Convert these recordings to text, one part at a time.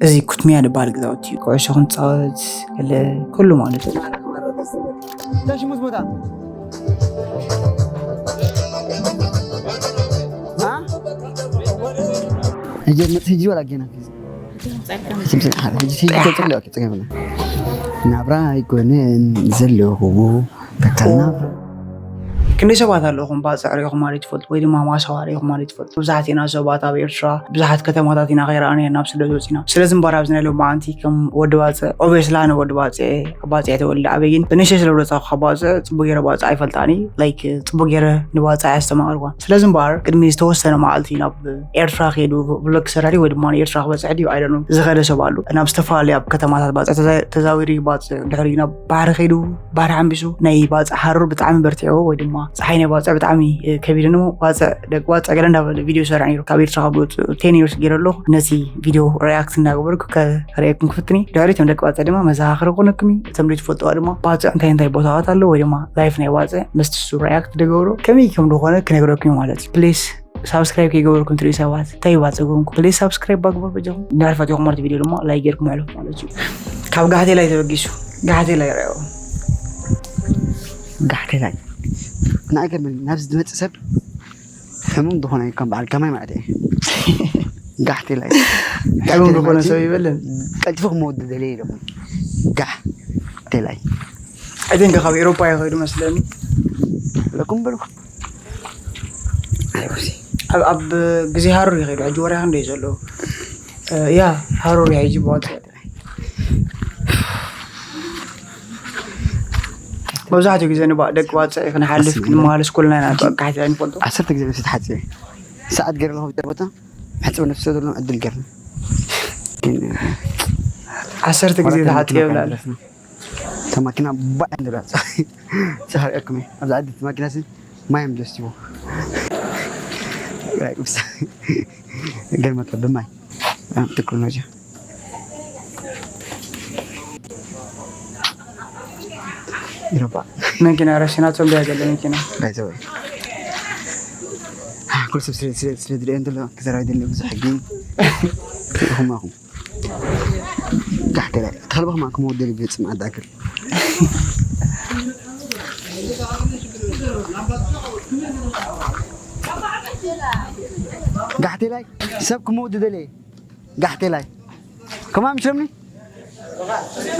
እዚ ኩትሚያ ዝበሃል ገዛውቲ እዩ። ኩዕሾ ክንፃወት ገለ ኩሉ ማለት እዩ። ሽሙስ ቦታ ሕጂ መፅእ ሕጂ ወላ ጌና ናብራ ኣይኮነን ዘለኹ በቃ ናብራ። ክንደይ ሰባት ኣለኹም ባፅዕ ሪኢኹም ማለት ይፈልጡ ወይ ድማ ማሰዋ ሪኢኹም ማለት ይፈልጡ? ብዙሓት ኢና ሰባት ኣብ ኤርትራ ብዙሓት ከተማታት ኢና ከይረኣናዮ ናብ ስደት ወፂና። ስለዚ እምበኣር ኣብዚ ናይ ሎማዓንቲ ከም ወዲ ባፅዕ ኦቤስላ ንወዲ ባፅዕ ባፅዕ ተወልደ ኣበይን ብንእሽተይ ስለ ወደፃኹ ካብ ባፅዕ ፅቡቅ ገይረ ባፅዕ ኣይፈልጣኒ ላይክ ፅቡቅ ገይረ ንባፅዕ ኣስተማቅርዋ። ስለዚ እምበኣር ቅድሚ ዝተወሰነ መዓልቲ ናብ ኤርትራ ከይዱ ቭሎግ ክሰርሕ ድዩ ወይ ድማ ንኤርትራ ክበፅሕ ድዩ ኣይደኑ ዝኸደ ሰብ ኣሉ ናብ ዝተፈላለዩ ኣብ ከተማታት ባፅዕ ተዛዊሪ ባፅዕ ድሕሪ ናብ ባሕሪ ከይዱ ባሕሪ ሓንቢሱ ናይ ባፅዕ ሃሩር ብጣዕሚ በርቲዕዎ ወይ ድማ ፀሓይ ናይ ባፅዕ ብጣዕሚ ከቢድኒ ባፅዕ ደቂ ባፅዕ ገለ እንዳበለ ቪድዮ ይሰርሕ ነይሩ ካብ ኤርትራ ካብ ዝወፅእ ቴን ይርስ ገይረ ኣለኹ ነዚ ቪድዮ ሪያክት እንዳገበርኩ ከርእየኩም ክፍትኒ ድሕሪት ደቂ ባፅዕ ድማ መዘኻኸሪ ኮነኩም እዩ እቶም ዘይትፈልጥዋ ድማ ባፅዕ እንታይ እንታይ ቦታታት ኣለዎ ወይ ድማ ላይፍ ናይ ባፅዕ ምስቲ እሱ ሪያክት ደገብሮ ከመይ ከም ዝኾነ ክነግረኩም እዩ ማለት እዩ ፕሊስ ሳብስክራይብ ከይገበርኩም ትሪኡ ሰባት እንታይ እዩ ባፀገምኩም ፕሊስ ሳብስክራይብ ባግበር በጃኹም እንድሕር ፈቲኹም ማለት ቪድዮ ድማ ላይክ ጌርኩም ኣሕልፉ ማለት እዩ ካብ ጋሕቴላይ ተበጊሱ ጋሕቴላይ ረኣዮ ጋሕቴላይ ንኣይ ገርመኒ ናብዚ ዝመፅእ ሰብ ሕሙም ዝኾነ ከም በዓል ከማይ ማለት እዩ ጋሕቴላይ ሕሙም ዝኾነ ሰብ ይበልን ቀልጢፉ ክመወዲ ደለየ ኢለኩም ጋሕቴላይ ኣይደንከ ካብ ኤሮፓ ይኸይዱ መስለኒ ለኩም በልኩም ኣብ ግዜ ሃሩር ይኸይዱ ሕጂ ወርያ ክንደይ ዘለዉ ያ ሃሩር ሕጂ ብወፅእ መብዛሕትኡ ግዜ ንባእ ደቂ ባፅዕ ክንሓልፍ ክንመሃለስ ኩልና ኢና ካሕቲ ኣይንፈልጦ ዓሰርተ ግዜ ነፍሲ ተሓፂበ ሰዓት ገይረ ኣለኹ ቦታ ሕፅብ ነፍሲ ዘለዎም ዕድል ገርም ዓሰርተ ግዜ ተሓፂበ ብላለ እታ ማኪና ባዕ እንድብላ ፀሃሪአኩም ኣብዚ ዓዲ ማኪና ሲ ማይ ምደስቲዎ ገርመቶ ብማይ ቴክኖሎጂ ይረባ መኪና ረሲናቶ እንዲያ ገለ መኪና ባይዘወይ ኩል ሰብ ስለ ዝሪኦ እንተሎ ክዘራዊ ደለ ብዙሕ ሕጊ ኢኹም ኣኹም ጋሕቴላይ ተኸልበ ከማን ክመወደል ይብል ፅምኣት ዳክል ጋሕቴላይ ሰብ ክመወድ ደለየ ጋሕቴላይ ከማን ምሽረምኒ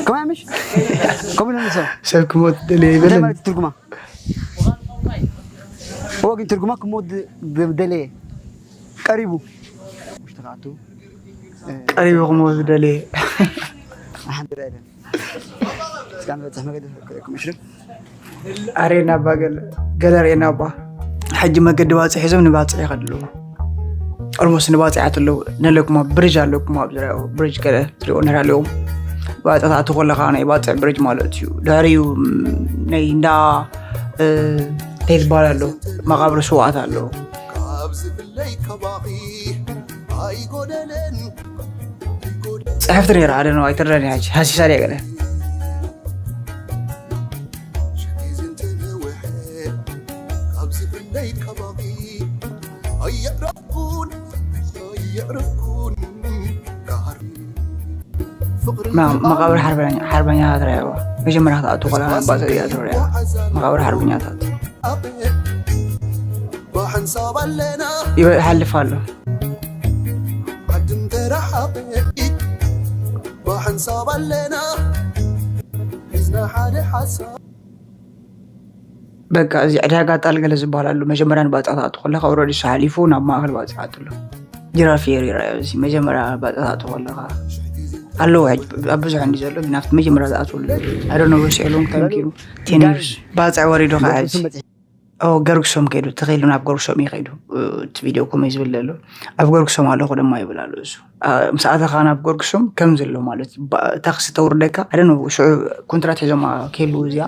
ከማን ምሽ ከምኡ ኢሎም ሰብ ሰብ ክመወድ ደለየ እንታይ ይበለኒ ማለት ትርጉማ እዎ ግን ትርጉማ ክመወድ ደለየ ቀሪቡ ውሽጢ ከኣቱ ቀሪቡ ክመወድ ደለየ ሓንቲ ዳይለን እስካ ንበፅሕ መገዲ ክእኩም እሽርም ኣሬና ባ ገለ ገለ ርኤና ባ ሕጂ መገዲ ባፅዕ ሒዞም ንባፅዕ ይኸዱ ኣለዉ ኦልሞስት ንባፅዕ ኣት ኣለዉ ነለኩማ ብሪጅ ኣለኩማ ኣብ ዙሪያ ብሪጅ ገለ ትሪኦ ነር ኣለዎም ባፅዕ ትኣቱ ከለካ ናይ ባፅዕ ብሪጅ ማለት እዩ ድሕሪኡ ናይ እንዳ እንታይ ዝበሃል ኣሎ መቃብር ስዋኣት ኣሎ ካብዚ ብለይ ከባኺ ኣይጎደለን ፅሕፍቲ ነይራ ኣደ ነው ኣይትረዳን እያ ሃሲሳ ድያ ገለ መቃብር ሓርበኛታት ረኣይዋ መጀመርያ ክትኣቱ ቆላ ባፅዕ እያ ትረያ መቃብር ሓርበኛታት ይበ- ይሓልፍ ኣሎ ዓድም ተረሓቐ ብሓንሳብ ኣለና ሒዝና ሓደ ሓሳብ በቃ እዚ ዕዳጋ ጣል ገለ ዝበሃል ኣሎ መጀመርያ ንባፅዕ ትኣቱ ከለካ ኦረዲ እሱ ሓሊፉ ናብ ማእከል ባፅዕ ኣትሎ ጅራፍ የር ይረኣዮ እዚ መጀመርያ ባፅዕ ትኣቱ ከለካ ኣለዎ ሕጂ ኣብ ብዙሕ እንዲ ዘሎ ግን ኣብቲ መጀመርያ ዝኣትወሉ ኣደኖ ወሲዕሎም እንታይ ምኪኑ ቴን ይርስ ባፅዕ ወሪዱ ከዓ ሕጂ ገርግሶም ከይዱ ተኸይሉ ናብ ገርግሶም እዩ ከይዱ እቲ ቪድዮ ኮመይ ዝብል ዘሎ ኣብ ገርግሶም ኣለኹ ድማ ይብል ኣሎ እሱ ምስ ኣተኻ ናብ ገርግሶም ከም ዘሎ ማለት እዩ ታክሲ ተውርደካ ኣደ ሽዑ ኮንትራት ሒዞማ ከይሉ እዚኣ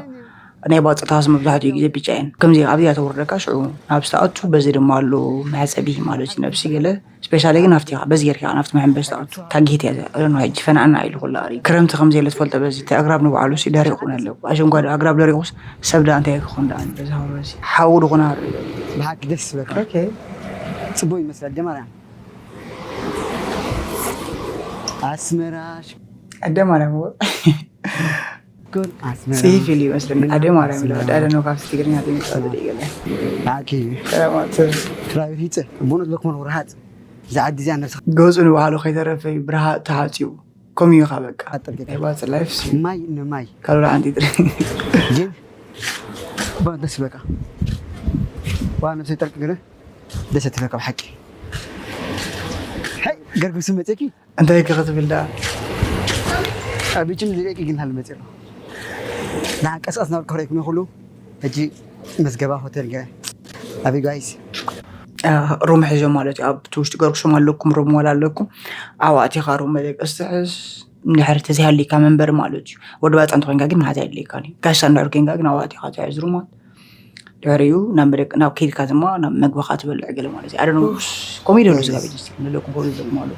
ናይ ባፅዕታት መብዛሕትኡ ግዜ ብጫ እየን ከምዚ ኣብዚኣ ተውርደካ ሽዑ ናብ ዝተኣቱ በዚ ድማ ኣሎ መሕፀቢ ማለት እዩ ነብሲ ገለ ስፔሻሊ ግን ኣብቲ በዚ ጌርካ ናብቲ መሐንበስ ትኣቱ ታጊት እያ እዚኣ እረኖ ሕጂ ፈናዕና ኢሉ ኩላ ኣሪ ክረምቲ ከም ዘየለ ትፈልጦ በዚ እቲ ኣግራብ ንባዕሉ ሲ ደሪቑ ነለ ኣሸንጓዶ ኣግራብ ደሪቑስ ሰብ ደኣ እንታይ ክኾን ደኣ በዚ ሃወዚ ሓዊ ድኾነ ኣርኢ ብሓቂ ደስ ዝበካ ኦኬ ፅቡቅ ይመስላል ደማርያ ኣስመራ ኣደ ማርያም እዎ ጎን ኣስመራ ጽሒፍ ኢሉ ይመስለኒ ኣደ ማርያም ኢለ ኣደ ነው ካብቲ ትግርኛ ዘይመጣ ዘለ ይገለ ኣኪ ሰላማት ትራቢት ይጽ ቡነት በክመን ወርሃጽ ዝዓዲ እዚኣ ነብስኻ ገጹ ንባዕሉ ከይተረፈ ብርሃ ተሃጽዩ ከምኡ ኢኻ በቃ ኣጠርቂካ ናይ ባጽ ላይፍ ማይ ንማይ ካልኦላ ዓንጢ ጥሪ ግን ባ ደስ ይብለካ ዋ ነብሰይ ጠርቂ ገለ ደስ ትብለካ ብሓቂ ሓይ ገርግሱ መፅኪ እንታይ ከ ክትብል ደኣ ኣብ ቢችን ዝርእቂ ግን ሃልመፅ ኣሎ ንዓቀስቀስ ናብልካ ክረይኩም ይኽሉ ሕጂ መዝገባ ሆቴል ገ ኣበይ ጋይስ ሩም ሕዞ ማለት እዩ ኣብ ውሽጢ ገርግሶም ኣለኩም ሩም ወላ ኣለኩም ኣብ ኣእቲኻ ሩም መደቀስ ትሕዝ እንድሕር ተዘይሃሊካ መንበሪ ማለት እዩ ወዲ ባፃ እንተኮንካ ግን መሓዝ የድልየካን እዩ ጋሻ እንድሕር ኮንካ ግን ኣብ ኣእቲኻ ትሕዝ ሩማት ድሕሪኡ ናብ መደቅ ናብ ከይድካ ድማ ናብ መግብኻ ትበልዕ ገለ ማለት እዩ ኣደ ከምኡ ይደሉ ስጋ ቤት ንለኩም ከብሉ ዘለኩም ኣለዉ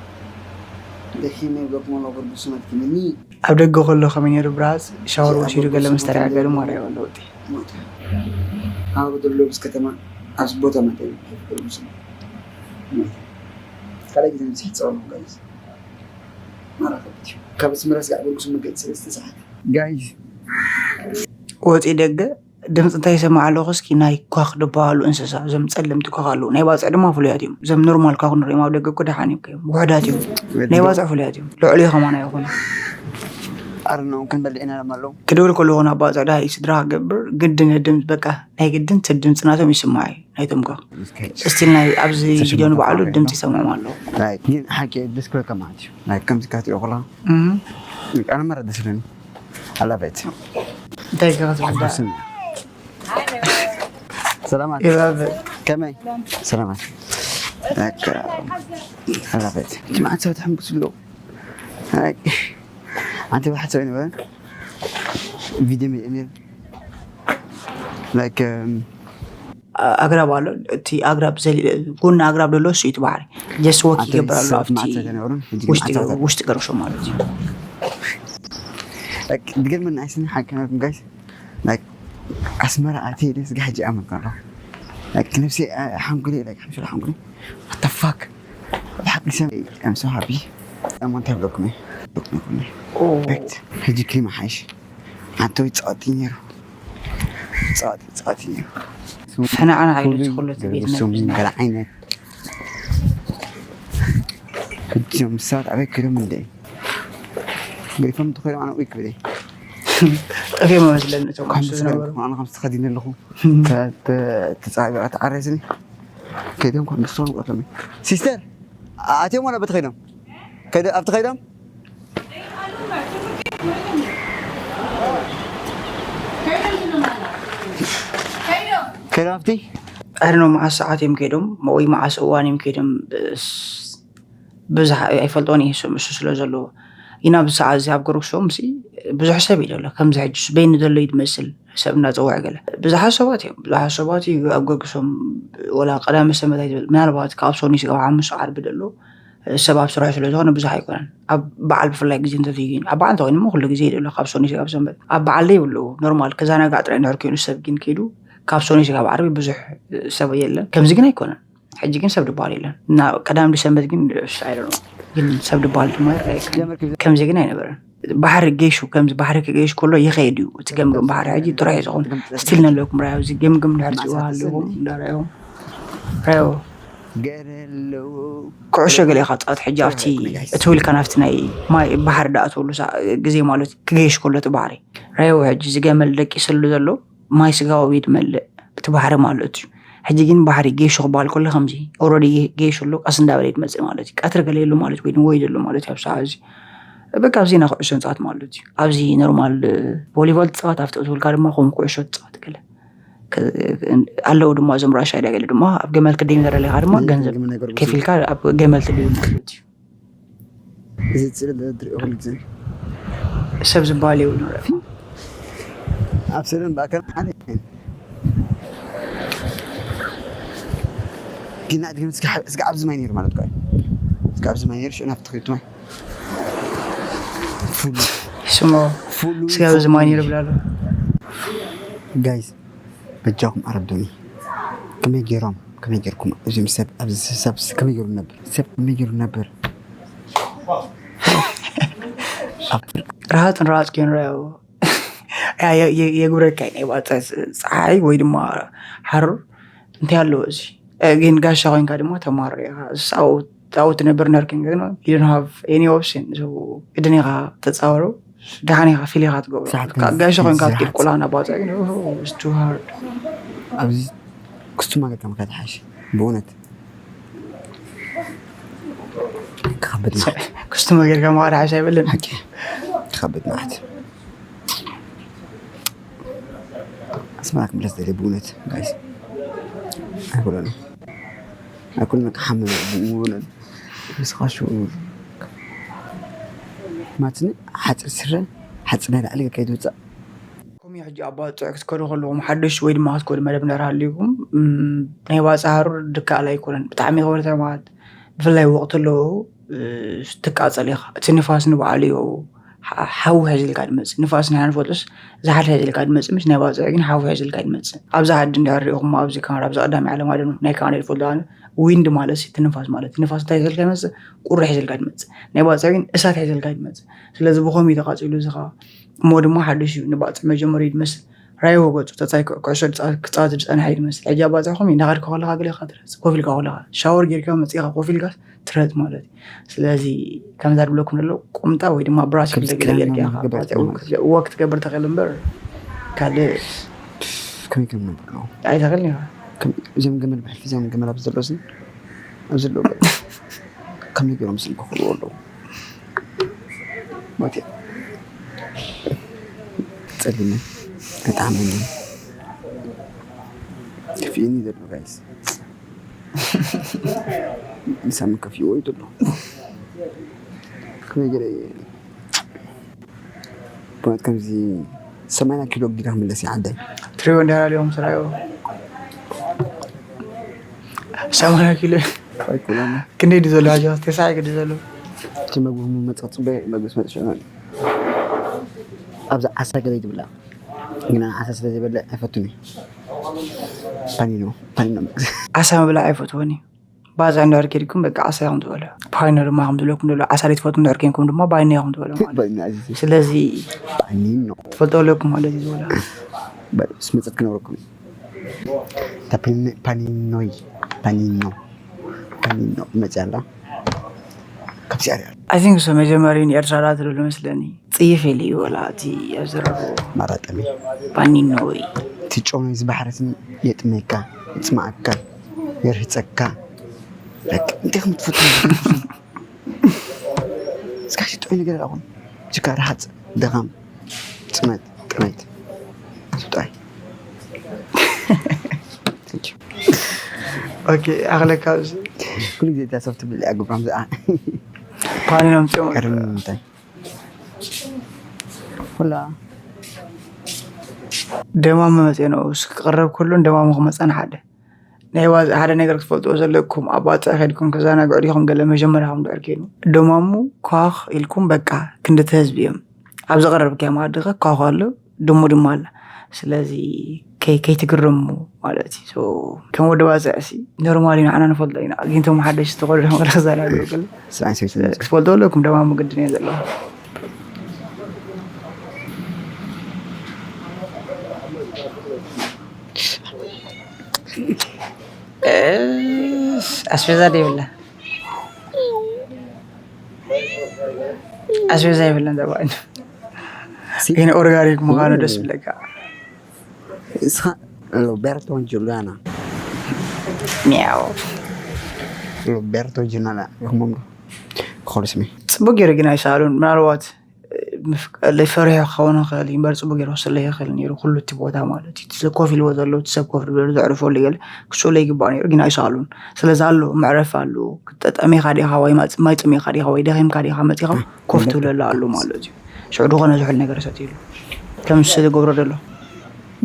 ደኪመ ይብለኩም ኣሎ ገርግሱ መድኪመኒ ኣብ ደገ ከሎ ከመይ ነይሩ ብርሃፅ ሻወር ወሲዱ ገለ መስተርያ ገሉ ማርያ ኣለውጢ ካብ ደሎብስ ከተማ ኣብዚ ቦታ መጠን ገርግሱ ካልኣይ ግዜ ምፅሕ ፀወሉ ጋይስ ማራከብት እዩ ካብ ኣስመራ ስጋዕ ገርግሱ መገድ ሰለስተ ሰዓት ጋይስ ወፂ ደገ ድምፂ እንታይ ይሰማዕ ኣለኹ እስኪ ናይ ኳኽ ዝበሃሉ እንስሳ እዞም ፀለምቲ ኳኽ ኣለዉ ናይ ባፅዕ ድማ ፍሉያት እዮም እዞም ኖርማል ኳኽ ንሪኦም ኣብ ደገ እኮ ደሓን እዮም እዮም ውሕዳት እዮም ናይ ባፅዕ ፍሉያት እዮም ልዕሊ ከማና ይኹኑ ኣርኖም ክንበልዕ ኢና ሎም ኣለዉ ክደውል ከለኹ ናብ ባፅዕ ዳ ስድራ ክገብር ግድን ድምፂ በቃ ናይ ግድን ድምፂ ናቶም ይስማዕ እዩ ናይቶም ኳኽ ስቲል ናይ ኣብዚ ቪድዮ ንባዕሉ ድምፂ ይሰምዖም ኣለዉ ግን ሓቂ ደስ ክበልካ ማለት እዩ ናይ ከምዚ ካትሪኦ ከለካ ኣነ መረ ደስ ይብለኒ ኣላቤት እንታይ ከ ክትብል ሰላማት ይባብ ከመይ ሰላማት ኣላቤት እቲ መዓት ሰባት ሕምብስ ኣለዉ ኣንቲ ባሕት ሰብ ነበረ ቪድዮ ሚር ላይክ ኣግራብ ኣሎ እቲ ኣግራብ ጎኒ ኣግራብ ዘሎ እሱ እቲ ባሕሪ ጀስት ወክ ይገብር ኣሎ ኣብቲ ውሽጢ ገርሾ ማለት እዩ ድገርመን ኣይስኒ ሓቂ ነርኩም ጋይስ ኣስመራ ኣትየ ስጋ ሕጂ ኣመልካ ኣለኹ ነብሲ ሓንጉሊ ሓንጉሊ ተፋክ ብሓቂ ሰብ I'm so happy እሞ እንታይ ብለኩም እየ ሕጂ ክሊማ ሓይሽ ሓንቲ ወይ ጸዋቲ ነይሩ ጸዋቲ ጸዋቲ ነይሩ ሕና ዓና ዓይነ ዝኮሎ ቤት ስም ገለ ዓይነት እዞም ሰባት ኣበይ ከይዶም እንደ ገሪፎም እንተኮይዶም ኣነ ኡይ ክብል ጠፊኦም መስለኒ እቶም ዝነበሩ ኣነ ከም ዝተኸዲነ ኣለኹ ተፃቢቐ ተዓረስኒ ከይዶም ከም ብስቶም ቆርቶሚ ሲስተር ኣትዮም ዋላ በቲ ከይዶም ኣብቲ ከይዶም ከይዶም ኣብቲ ኣድኖ መዓስ ሰዓት እዮም ከይዶም ወይ መዓስ እዋን እዮም ከይዶም ብዙሕ ኣይፈልጦን እየ እሱ ስለ ዘለዎ ኢና ብሰዓት እዚ ኣብ ገርግሶም ብዙሕ ሰብ እዩ ዘሎ ከምዚ ሕጂ በይኑ ዘሎ እዩ ዝመስል ሰብ እናፀውዐ ገለ ብዙሓት ሰባት እዮም ብዙሓት ሰባት እዩ ኣብ ገርግሶም ወላ ቀዳመ ሰንበት ኣይትበል ምናልባት ካብ ሶኒ ስጋብ ሓሙስ ዓርቢ ዘሎ ሰብ ኣብ ስራሕ ስለ ዝኾነ ብዙሕ ኣይኮነን ኣብ በዓል ብፍላይ ግዜ እንተዘይኮይኑ ኣብ በዓል እንተኮይኑ ኩሉ ግዜ ይደሎ ካብ ሶኒ ስጋብ ሰንበት ኣብ በዓል ዘይብሉ ኖርማል ከዛናጋዕ ጥራይ እንድሕር ኮይኑ ሰብ ግን ከይዱ ካብ ሶኒ ስጋብ ዓርቢ ብዙሕ ሰብ የለን ከምዚ ግን ኣይኮነን ሕጂ ግን ሰብ ድበሃል የለን እና ቀዳም ሰንበት ግን ኣይደ ግን ሰብ ድበሃል ድማ ከምዚ ግን ኣይነበረን ባሕሪ ገይሹ ከምዚ ባሕሪ ክገይሽ ከሎ ይኸይድ እዩ እቲ ገምግም ባሕሪ ሕጂ ጥራሕ እዩ ዝኾን ስቲል ነለኩም ራዮ እዚ ገምግም ድሕር ዝዋሃለኹም እንዳራዮም ራዮ ገረለው ኩዕሾ ገለ ኢኻ ፃወት ሕጂ ኣብቲ እቲ ውልካ ናብቲ ናይ ማይ ባሕሪ ዳኣተሉ ግዜ ማለት ክገይሽ ከሎ እቲ ባሕሪ ራዮ ሕጂ እዚ ገመል ደቂስሉ ዘሎ ማይ ስጋዊ ድመልእ እቲ ባሕሪ ማለት እዩ ሕጂ ግን ባሕሪ ጌሾ ክበሃል ከሎ ከምዚ ኦረዲ ጌሾ ኣሎ ቀስ እንዳበለ ድመፅእ ማለት እዩ ቀትሪ ገለ የሉ ማለት ወይ ወይ ዘሎ ማለት እዩ ኣብ ሰዓት እዚ በቃ ኣብዚ ና ኩዕሾ ንፃወት ማለት እዩ ኣብዚ ኖርማል ቮሊቦል ትፃወት ኣብቲ ትብልካ ድማ ከም ኩዕሾ ትፃወት ገለ ኣለዉ ድማ እዞም ራሻ ዳ ገለ ድማ ኣብ ገመል ክደይ መደረለካ ድማ ገንዘብ ከፊልካ ኣብ ገመል ትድዩ ማለት እዩ እዚ ስእሊ ዝሪኦ ኩሉ ግዜ ሰብ ዝበሃል የብሉ ኣብ ሰለን ብኣካል ሓደ ግን ኣድግም እስኪ ኣብዚ ማይ ነይሩ ማለት ኳ እስኪ ኣብዚ ማይ ነይሩ ሽዑ ናብቲ ክሪቱ ማይ ስሞ ስጋብ እዚ ማይ ነይሩ ብላሉ ጋይስ በጃኹም ኣረዱኒ ከመይ ገይሮም ከመይ ገይርኩም እዚም ሰብ ኣብዚ ሰብ ከመይ ገይሩ ነበር ሰብ ከመይ ገይሩ ነበር ራሃፅን ራሃፅ ከይንረኣዮ የጉረካ እዩ ናይ ባፅዕ ፀሓይ ወይ ድማ ሓሩር እንታይ ኣለዎ እዚ ግን ጋሻ ኮይንካ ድማ ተማሮ ኢኻ ኣብኡ ትነብር ነርክን ግን you don't have any option ግድን ኢኻ ተፃወሮ ደሓን ኢኻ ፊል ኢኻ ትገብሮ ጋሻ ኮይንካ ትቂድ ቆልዓ ናብ ባፅዕ ግን it's too hard ኣብዚ ክስቱማ ገጠምካ ትሓሽ ብእውነት ክኸብድ ክስቱማ ጌርካ መኻሪ ሓሽ ኣይበልን ክኸብድ ማለት ኣስመራ ክምለስ ደለ ብእውነት ጋይስ ኣይኮነን ኣይኮነን ክሓምም ብእውነት ምስኻ ሽኡ ማትኒ ሓፂር ስረ ሓፂር ናይ ላዕሊ ከይትውፃእ ከምኡ ሕጂ ኣብ ባፅዕ ክትከዱ ከለኹም ሓደሽ ወይ ድማ ክትከዱ መደብ እንዳሃልዩኩም ናይ ባፅዕ ሃሩር ድካኣል ኣይኮነን ብጣዕሚ ክበርተ ማለት ብፍላይ ወቅቲ ኣለዉ ትቃፀል ኢኻ እቲ ንፋስ ንባዕሉ እዩ ሓዊ ሒዝልካ ድመፅእ ንፋስ ንሕና ንፈልጦስ ዝሓደ ሒዝልካ ድመፅእ ምስ ናይ ባፅዕ ግን ሓዊ ሒዝልካ ድመፅእ ኣብዚ ዓዲ እንድሕር ሪኢኹም ኣብዚ ካናዳ ኣብዚ ቀዳሚ ዓለም ዓለም ናይ ካናዳ ይፈልጡ ኣነ ዊንድ ማለት እቲ ንፋስ ማለት ንፋስ እንታይ ሒዝልካ ይመፅእ ቁሪ ሒዝልካ ድመፅእ ናይ ባፅዕ ግን እሳት ሒዝልካ ድመፅእ ስለዚ ብኸምኡ እዩ ተቃፂሉ እዚ ከዓ እሞ ድማ ሓድሽ እዩ ንባፅዕ መጀመሪ ድመስል ራእይዎ ገፁ ተፃይ ኩዕሶ ክፃወት ዝፀንሐ እዩ ድመስል ሕጂ ኣባፅዕኹም እዩ እናኸድካ ከለካ ገለ ኢኻ ትረፅ ኮፍ ኢልካ ከለካ ሻወር ጌርካ መፂእኻ ኮፍ ኢልካ ትረጥ ማለት እዩ ስለዚ ከምዛ ድብለኩም ዘሎ ቁምጣ ወይ ድማ ብራስ ክልተ ገለ ጌርካ ወክ ትገብር ተኽእል እምበር ካልእ ከመይ ከም ነብሎ ኣይተኽእል ኢኻ እዞም ገመድ ብሕልፊ እዞም ገመድ ኣብ ዘሎ ኣብ ዘለዎ ከመይ ገይሮም ስም ክኽልዎ ኣለዉ ሞቴ ጸሊመ ኣይጠዓመኒ ከፊእኒ ዘሎ ጋይስ ንሳሚ ከፊእዎ እዩ ዘሎ ከመይ ገለ ብነት ከምዚ ሰማንያ ኪሎ ግዲዳ ክምለስ ይዓደይ ትሪዮ እንዳራልዮም ስራዮ ሰማንያ ኪሎ ኣይኮነን ክንደይ ድዩ ዘሎ ሕጂ ተስዓ ግዲ ዘሎ እቲ መግቢ መፅእ ፅበ መግቢ መፅእ ኣብዚ ዓሳ ገለ ይትብላ ግን ዓሳ ስለ ዘይበልዕ ኣይፈቱን እዩ ፓኒኖ ፓኒኖ መግቢ ዓሳ ምብላዕ ኣይፈትወን እዩ ባዛ እንድሕር ኬድኩም በቃ ዓሳ ኢኹም ትበልዑ። ፓይኖ ድማ ከም ዝብለኩም ዘሎ ዓሳ ዘይትፈትዉ እንድሕር ኬንኩም ድማ ባይኖ ኢኹም ትበልዑ ማለት እዩ። ባይኖ ኣዚዙ። ስለዚ ባኒኖ። ትፈልጦ ኣለኩም ማለት እዩ ዝበሎ። በል፣ ምስ መጸት ክነግረኩም እዩ። እታ ፓኒ-፣ ፓኒኖይ፣ ፓኒኖ፣ ፓኒኖ መጽያ ኣላ። ካብዚኣ ሪኣ። I think so መጀመሪ ንኤርትራ ዳ ትደሉ መስለኒ። ጽይፍ ኢሉ እዩ ወላ እቲ ኣብ ዘረቡ ማራጠሚ። ባኒኖ ወይ። እቲ ጨው ናይዚ ባሕሪ ስም የጥመካ፣ የጽማኣካ፣ የርህጸካ። በቃ፣ እንታይ ከም ትፈቱ? እስካ ሕጂ ጥዑይ ነገር ኣኹም። ችካ፣ ረሃጽ፣ ደኻም፣ ጽመት፣ ጥሜት። ስብጣይ። Thank you። ኦኬ፣ ኣኽለካ ኣብዚ። ኩሉ ግዜ እታ ሰብ ትብል እያ ግብሮም ዝኣ። ፓኒ ነው ምጽኦም። ቀርም እንታይ? ሁላ ደማም መጽኦ ነው። እስኪ ክቕረብ ከሎ ደማሙ ክመጻን ሓደ። ናይ ዋዛ ሓደ ነገር ክትፈልጥዎ ዘለኩም፣ ኣብ ባጽዕ ከድኩም ክዘናግዑ ዲኹም ገለ መጀመርያ ከም ድዕር ከይኑ። ደማሙ ኳኽ ኢልኩም በቃ ክንድቲ ህዝቢ እዮም። ኣብ ዝቐረብክያ መኣዲ ከ ኳኽ ኣሎ፣ ድሙ ድማ ኣላ። ስለዚ ከይ-፣ ከይትግረሙ ማለት እዩ። ሶ፣ ከም ወዲ ባጽዕ ሲ ኖርማል እዩ፣ ንዓና ንፈልጦ ኢና። ግን እቶም ሓደሽ ዝተቖልዑ ዲኹም ገለ ክዘናግዑ ገለ። ስራይ ሰይት ክትፈልጥዎ ኣለኩም፣ ደማሙ ግድን እዩ ዘለዎ። ኣስቤዛ ዶ ይብላ ኣስቤዛ ይብለን ተባሂሉ ግን ኦርጋኒክ ምዃኑ ደስ ብለካ እስኻ ሮቤርቶ ጁሊያና ሚያው ሮቤርቶ ጁሊያና ይኹሞም ዶ ክኾሉ ስሚ ጽቡቅ ገይሩ ግን ኣይሰኣሉን ምናልባት ለይ ፈሪሑ ክኸውን ይኽእል እዩ እምበር ፅቡቅ ገይሩ ክስለይ ይኽእል ነይሩ ኩሉ እቲ ቦታ ማለት እዩ እቲ ኮፍ ኢልዎ ዘሎ እቲ ሰብ ኮፍ ዝበሉ ዘዕርፈሉ ገለ ክስእሎ ይግባእ ነይሩ ግን ኣይሰኣሉን ስለዚ ኣሎ መዕረፊ ኣሎ ጠጠሚኻ ዲኻ ወይ ማይ ጠሚኻ ዲኻ ወይ ደኺምካ ዲኻ መፂኻ ኮፍ ትብለሉ ኣሎ ማለት እዩ ሽዑ ዝኾነ ዝሑል ነገር ሰትይሉ ከም ዝገብሮ ዘሎ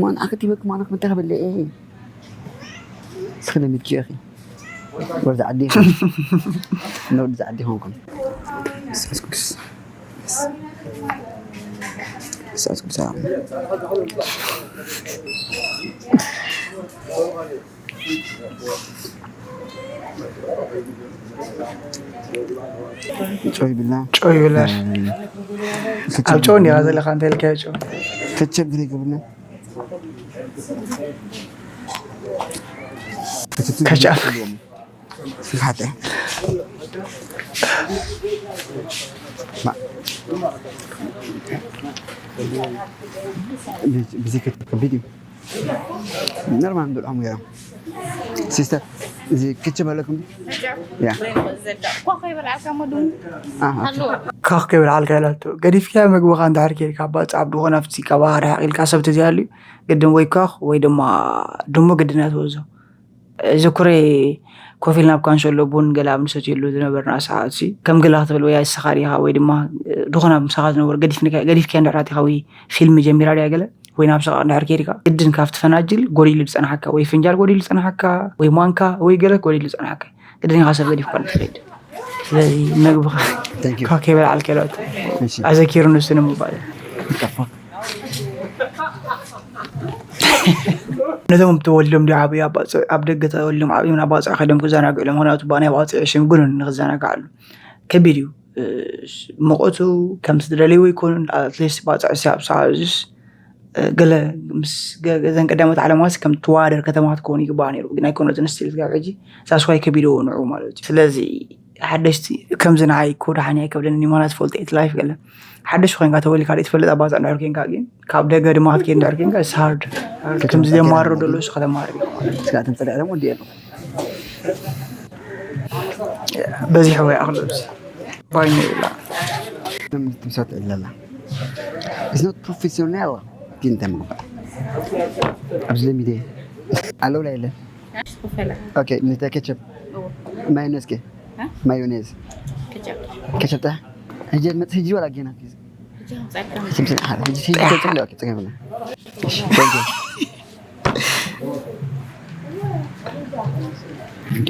ማን ኣክቲበክ ማን ክምተኸበለ ስኽለ ምኪ ኢኺ ወዲ ዓዲ ኢኺ። ንወዲ ዓዲ ኾንኩም። መንፈስ ቅዱስ። መንፈስ ቅዱስ። ጨው ይብላ። ጨው ይብላ። ኣብ ጨው እንዲኻ ዘለኻ እንታይ ኢልካዮ ጨው? ከቸብ ዘይገብርና። ከቸብ ከቻ። ስሓተ። ብዘይ ከቸብ ከቢድ እዩ። ኖርማል ንብልዖም ገይሮም። ሲስተር፣ እዚ ከቸብ ኣለኩም? ያ። ኮኽ ይበልዓልካ መዱ። ኣሃ። ኣለዎ። ኮኽ ከይበልዓልካ ኢላቶ። ገዲፍካዮ ምግብኻ እንድሕር ኬድካ፣ ባጽዕ ኣብ ድኾን ኣብቲ ከባቢ ርሕቕ ኢልካ ሰብ ተዘይሃልዩ፣ ግድን ወይ ኮኽ ወይ ድማ ድሙ ግድን እያ ትወዞ። ዝኩሬ ኮፍ ኢልና ኣብ ካንሸሎ ቡን ገለ ኣብ ንሰትየሉ ዝነበርና ሰዓትሲ፣ ከም ገለ ክትብል ወይ ንስኻ ዲኻ ወይ ድማ ድኾን ኣብ ምሳኻ ዝነበሩ ገዲፍንካ-፣ ገዲፍካዮ እንድሕር ኣቲኻ ወይ ፊልም ጀሚራ ድያ ገለ ወይ ናብ ሰቓቕ እንድሕር ኬድካ፣ ግድን ካብቲ ፈናጅል ጎዲሉ ዝጸንሓካ ወይ ፍንጃል ጎዲሉ ዝጸንሓካ ወይ ማንካ ወይ ገለ ጎዲሉ ዝጸንሓካ፣ ግድን ኢኻ ሰብ ገዲፍካ ትኸይድ። ስለዚ መግብኻ Thank you። ካብ ከይበልዓልካ ኢላቶ እሺ። ኣዘኪሩ ንሱ ንምባል። ነቶም ተወሊዶም ድዩ ዓብዩ ኣብ ባጽዕ፣ ኣብ ደገ ተወሊዶም ዓብዮም ናብ ባጽዕ ከይዶም ክዘናግዑ ኢሎም። ምኽንያቱ ባናይ ባጽዕ ሽም ግኑን ንኽዘናግዓሉ ከቢድ እዩ። እ፣ ሙቐቱ ከምቲ ዝደለይዎ ኣይኮኑን። ኣትሊስት ባጽዕ ሲ ኣብ ሰዓት እዚስ፣ እ፣ ገለ ምስ ገ-፣ ገዘን ቀዳሞት ዓለማት ከም ተዋደር ከተማታት ክኾኑ ይግባእ ነይሩ። ግን ኣይኮነትን ስቲል ክሳብ ሕጂ ሳስዋይ ከቢድዎ ንዑ ማለት እዩ። ስለዚ ሓደሽቲ ከምዚ ንዓይ እኮ ደሓን ኣይከብደንን እዩ፣ ምኽንያቱ ትፈልጦ እቲ ላይፍ ገለ ሓደሽ ኮይንካ ተወሊካ ዶ ትፈልጥ ኣብ ባጽዕ እንድሕር ኮይንካ ግን ካብ ደገ ድማ ክትከይድ እንድሕር ኮይንካ it's hard። ከምዚ ዘማርር ዘሎ እሱ ከተማርር እዩ ማለት እዩ። ስጋትን ጸድዕሎም ወዲ የለው። በዚሕ ወይ ኣኽሎ እዚ ባይኑ ይብላ። ትምሳት ኣለላ። It's not professional። ግን ተምግባ። ኣብዚ ለሚደ። ኣለው ላይ የለን። ኦኬ፣ ንተ ኬቸፕ። ማዮኔዝ ከ? እ? ማዮኔዝ። ኬቸፕ። ኬቸፕ ታ? ሕጂ መጽ-፣ ሕጂ ወላ ጌና ፊዝ? ሕጂ ከምጻልካ። ስምስም፣ አ፣ ሕጂ፣ ሕጂ ከምጻልካ። ኦኬ፣ ጽገ ብላ። እሺ፣ thank you። እንዴ።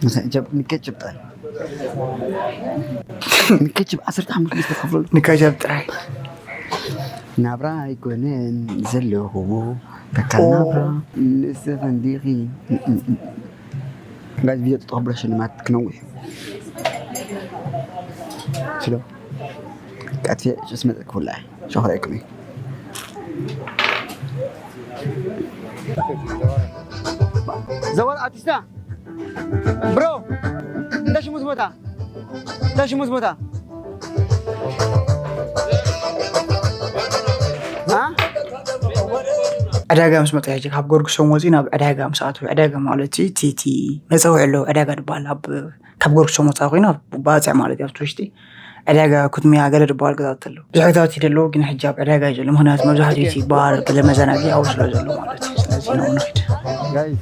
ምሳ ጀብ-፣ ንኬቸፕ ጥራይ። ንኬቸፕ ዓሰርተ ሓሙሽተ ተኸፍሎ። ንኬቸፕ ጥራይ። ናብራ ኣይኮነን ዘለኹዎ፣ በቃ ኦ። ናብራ። ንስኺ እንዲኺ። ጋይስ፣ ቪድዮ ተጠቕብሎ ሽልማት ክነውሕ። ስሎ። ቀትፌ ጭስ መጠጥ ክብላ። ሸኾር ኣይኮነን። ዘወር ኣርቲስታ። ብሮ፣ እንዳ ሽሙስ ቦታ? እንዳ ሽሙስ ቦታ? አ? ዕዳጋ ምስ መጽ፣ ሕጂ ካብ ጎርግሶም ወጺኡ ናብ ዕዳጋ ምስ ኣተው፣ ዕዳጋ ማለት እቲ፣ እቲ መጸውዒ ኣለዎ፣ ዕዳጋ ዝበሃል ኣብ፣ ካብ ጎርግሶም ወጻኢ ኮይኑ ኣብ ባጽዕ ማለት እዩ፣ ኣብቲ ውሽጢ ዕዳጋ ኩትሚያ ገለ ዝበሃል ገዛውቲ ኣለዉ። ብዙሕ ገዛውቲ ይህልዉ፣ ግን ሕጂ ኣብ ዕዳጋ እዩ ዘሎ። ምኽንያቱ መብዛሕትኡ እቲ ባር፣ ገለ መዘናግዒ ኣብኡ ስለ ዘሎ ማለት እዩ። ስለዚ ናብኡ ንኸይድ። ጋይስ፣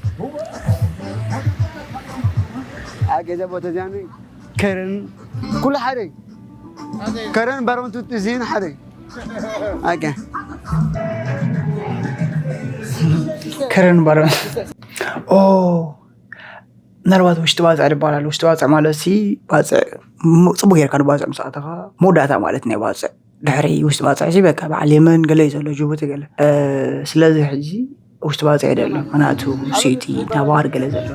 ኣብ ገዛ ቦታ እዚኣኒ ከረን ኩሉ ሓደ እዩ። ከረን ባሮን ቱት እዚን ሓደ እዩ። ኦኬ። ከረን ባሮን። ኦ፣ ምናልባት ውሽጢ ባጽዕ ዝበሃል ኣሎ። ውሽጢ ባጽዕ ማለት ሲ፣ ባጽዕ ም-፣ ጽቡቅ ጌርካ ንባጽዕ ምስ ኣተኻ መወዳእታ ማለት ናይ ባጽዕ። ድሕሪ ውሽጢ ባጽዕ ሲ በቃ በዓል የመን ገለ እዩ ዘሎ፣ ጅቡቲ ገለ። እ፣ ስለዚ ሕጂ ውሽጢ ባጽዕ ይደሊ። ምኽንያቱ ሲቲ ናባር ገለ ዘሎ።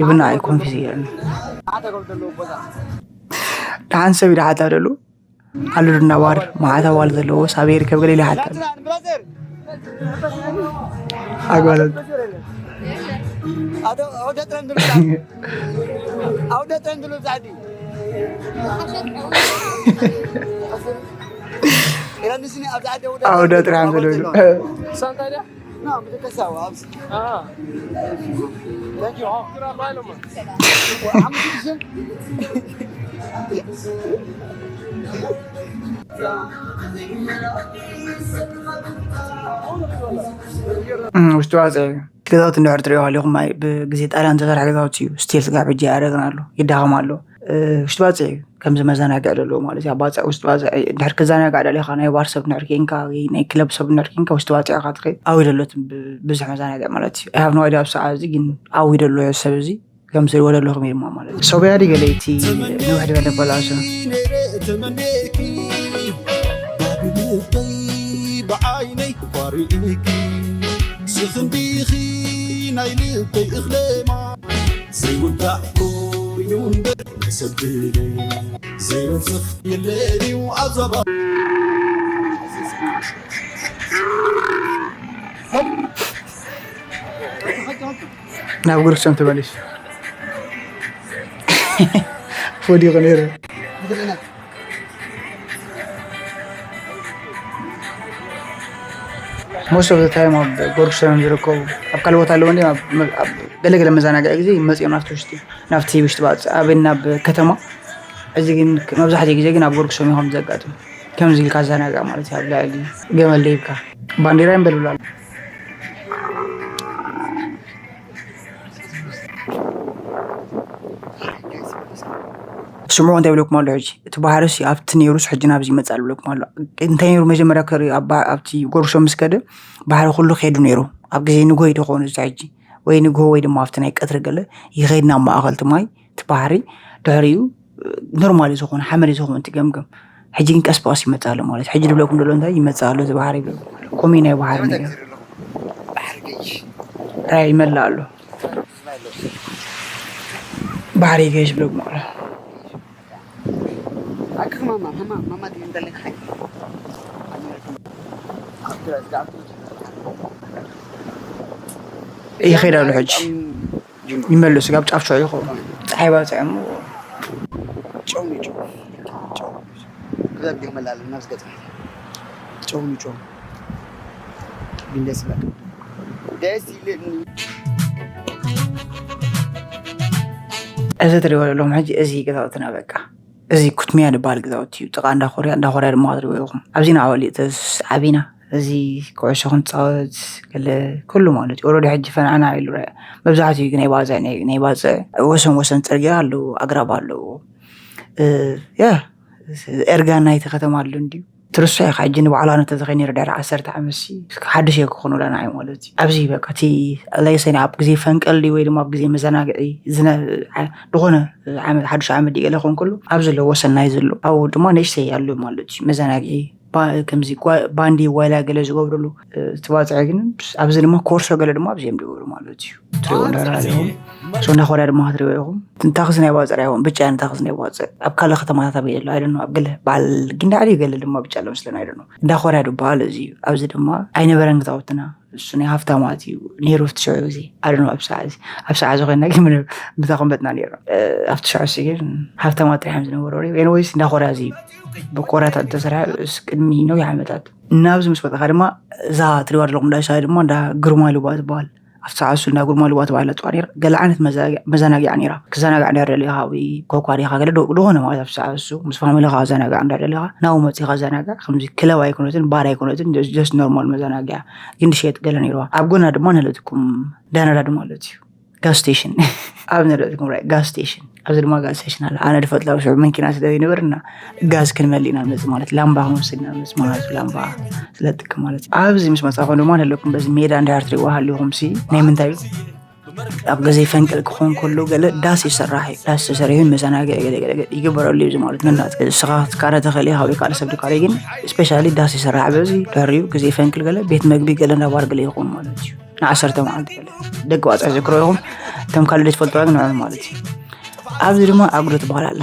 ይብና ኣይ ኮንፊዝ ገይርኒ። ደሓን ሰብ ይደሓታ ደሉ። ኣሉ ድናባር መዓት ኣዋል ዘለዎ ሳብ ይርከብ ገለ ኢለ ሓታ። ኣጓለት። ኣውደ ጥራሕ ዝደሉ። እም፣ ውሽጢ ባጽዕ እዩ። ገዛውቲ እንድሕር ትሪኦ ሃሊኹም፣ ማይ ብግዜ ጣልያን ዝተሰርሐ ገዛውቲ እዩ። ስቲል ስጋብ ሕጂ ኣረግን ኣሎ፣ ይዳኸም ኣሎ። እ፣ ውሽጢ ባጽዕ እዩ። ከምዚ መዘናግዒ ዘለዎ ማለት እዩ። ኣብ ባጽዕ፣ ውሽጢ ባጽዕ እንድሕር ክዘናጋዕ ደሊኻ፣ ናይ ባር ሰብ እንድሕር ኬንካ ወይ ናይ ክለብ ሰብ እንድሕር ኬንካ፣ ውሽጢ ባጽዕ ኢኻ ትኸይድ። ኣዊ ደሎት ብ-፣ ብዙሕ መዘናግዒ ማለት እዩ። I have no idea ኣብ ሰዓት እዚ ግን ኣዊ ደሎ ሰብ እዚ ከም ዝሪእዎ ዘለኹም እዩ ድማ ማለት እዩ። ሶብያ ድዩ ገለ እቲ ንውሕ ዝበለ በላሶ? ተመንዴኪ ባቢ ልበይ ብዓይነይ ቋሪእኪ ስኽንዲኺ ናይ ልበይ እኽለማ ዘይውዳእ ኮይኑ እምበር ዘይወስኽ የለድዩ ኣዛባ ናብ ጉርክሶም ተመሊሱ ወዲቑ ነይሩ። Most of the time ኣብ ጎርክሶም ዝርከቡ ኣብ ካልእ ቦታ ኣለዎ እንዲ ገለገለ መዘናግዒ ግዜ መፅኦም ናብቲ ውሽጢ ናብቲ ውሽጢ ባፅዕ ኣበይ ናብ ከተማ። እዚ ግን መብዛሕትኡ ግዜ ግን ኣብ ጎርክሶም እዮም ዘጋጥም። ከምዚ ኢልካ ዘናጋ ማለት እዩ። ኣብ ልዕሊ ገመል ደይብካ ባንዴራ ይንበልብሉ ኣሎ። ስምዑ እንታይ ብለኩም ኣሎ ሕጂ እቲ ባህርስ ኣብቲ ነይሩስ ሕጂ ናብዚ ይመፅእ ኣሎ ብለኩም ኣሎ። እንታይ ነይሩ መጀመርያ ከርኢ ኣብቲ ጎርሶ ምስ ከደ ባህሪ ኩሉ ከይዱ ነይሩ። ኣብ ግዜ ንጎይ ዶ ኾኑ እዚ ሕጂ ወይ ንግሆ ወይ ድማ ኣብቲ ናይ ቀትሪ ገለ ይኸይድ ናብ ማእኸል እቲ ማይ እቲ ባሕሪ። ድሕሪኡ ኖርማል እዩ ዝኾነ ሓመድ እዩ ዝኾነ እቲ ገምገም። ሕጂ ግን ቀስ ብቐስ ይመፅእ ኣሎ ማለት ሕጂ ድብለኩም ደሎ እንታይ ይመፅእ ኣሎ እዚ ባሕሪ ይብለኩም ኣሎ። ኮሚ ናይ ባሕሪ ነገር ራይ ይመልእ ኣሎ። ባሕሪ ይገሽ ብለኩም ኣሎ። ይኸይድ ኣሎ ሕጂ ይመልሱ ጋብ ጫፍ ሸው ይኸውን። ፀሓይ ባፅዕ እሞ ጨው ጨው ጨው ጨው ጨው ግን ደስ ይላል። ደስ ይለኒ። እዚ ትሪእዎ ዘለኹም ሕጂ እዚ ገዛውትና በቃ እዚ ኩትሚያ ዝበሃል ገዛውቲ እዩ። ጥቓ እንዳ ኮርያ እንዳ ኮርያ ድማ ክትሪእዎ ኢኹም። ኣብዚ ንዓወሊ ተስዓቢና እዚ ኩዕሾ ክንፃወት ገለ ኩሉ ማለት እዩ። ኦረዲ ሕጂ ፈንዓና ኢሉ መብዛሕትኡ ግን ናይ ባፅዕ ናይ ባፅዕ ወሰን ወሰን ፅርግያ ኣለዎ ኣግራብ ኣለዎ። ያ ኤርጋ ናይቲ ከተማ ኣሎ እንድዩ ትርሶ ኢኻ ሕጂ ንባዕላ ነተዘኸይ ነይሩ ድሕሪ ዓሰርተ ዓመት ሲ ሓድሽ እየ ክኾን ወላ ንዓይ ማለት እዩ ኣብዚ በቃ እቲ ለይሰኒ ኣብ ግዜ ፈንቀል ድዩ ወይ ድማ ኣብ ግዜ መዘናግዒ ዝኾነ ዓመት ሓድሽ ዓመት ድዩ ገለ ኾን ከሎ ኣብ ዘለዎ ሰናይ ዘሎ ኣብኡ ድማ ንእሽተይ ኣሎ ማለት እዩ መዘናግዒ ከምዚ ባንዲ ዋላ ገለ ዝገብርሉ ትባፅዐ ግን ኣብዚ ድማ ኮርሶ ገለ ድማ ኣብዚኦም ዝገብሩ ማለት እዩ ትሪኦ እንዳራለኹም ሶ እንዳኾርያ ድማ ክትሪኦ ኢኹም ንታክሲ ናይ ባፅር ይኹም ብጫ ንታክሲ ናይ ባፅር ኣብ ካልእ ከተማታት ኣበይ ኣሎ ኣይደኖ ኣብ ገለ በዓል ጊንዳዕ ድዩ ገለ ድማ ብጫ ኣሎ መስለኒ ኣይደኖ እንዳኾርያ ዝበሃል እዚ እዩ ኣብዚ ድማ ኣይነበረን ገዛውትና እሱ ናይ ሃፍታማት እዩ ነይሩ ኣብቲ ሽዑ ግዜ ኣይደኖ ኣብ ሰዓት እዚ ኣብ ሰዓት እዚ ኮይና ግን ምተቐመጥና ነይርና ኣብቲ ሽዑ ሲ ግን ሃፍታማት ጥራሕ እዮም ዝነበሩ ወይስ እንዳኾርያ እዚ ብኮርያታት ዝተሰርሐ ቅድሚ ነዊሕ ዓመታት እናብዚ ምስ መጣኻ ድማ እዛ ትሪዋ ዘለኹም ዳሻ ድማ እንዳ ግርማ ልባ ትበሃል ኣብቲ ሰዓት እሱ እንዳ ግርማ ልባ ትበሃል ለጥዋ ነይራ ገለ ዓይነት መዘናጊዓ ነይራ ክዘናጋዕ እንዳ ደሊኻ ወይ ኮኳ ዲኻ ገለ ዝኾነ ማለት ኣብቲ ሰዓት እሱ ምስ ፋሚሊ ኻ ዘናጋዕ እንዳ ደሊኻ ናብኡ መፂኻ ዘናጋዕ ከምዚ ክለብ ኣይኮነትን ባር ኣይኮነትን just normal መዘናጊዓ ግን ድሸየጥ ገለ ነይርዋ ኣብ ጎና ድማ ነለትኩም ዳነዳድ ማለት እዩ gas station ኣብ ንርእኩም ራይ gas station ኣብዚ ድማ gas station ኣለ ኣነ ድፈልጥ ኣብ ሽዑ መኪና ስለ ዘይነበርና ጋዝ ክንመልእ ኢና ንመጽእ ማለት ላምባ ክንወስድ ኢና ንመጽእ ማለት ላምባ ስለጥቅም ማለት ኣብዚ ምስ መጻኹም ድማ ኣለኩም በዚ ሜዳ እንድሕር ትሪእዎ ሃሊኹም ሲ ናይ ምንታይ እዩ ኣብ ገዘይ ፈንቅል ክኾን ከሎ ገለ ዳስ ይሰራሕ እዩ ዳስ ተሰሪሑ መዘናግዒ ገለገለ ይግበረሉ እዩ ማለት ነና ስኻ ትካረ ተኽእል ኢኻ ወይ ካልእ ሰብ ትካረ ግን ስፔሻሊ ዳስ ይሰራሕ በዚ ድሕሪኡ ግዜ ፈንቅል ገለ ቤት መግቢ ገለ እንዳባር ገለ ይኾን ማለት እዩ ንዓሰርተ መዓልቲ ገለ ደቂ ባፅዕ ዝክሮ ኢኹም እቶም ካልእ ዘይትፈልጥዋ ግን ንዕኦም ማለት እዩ ኣብዚ ድማ ኣጉዶ ትበሃል ኣላ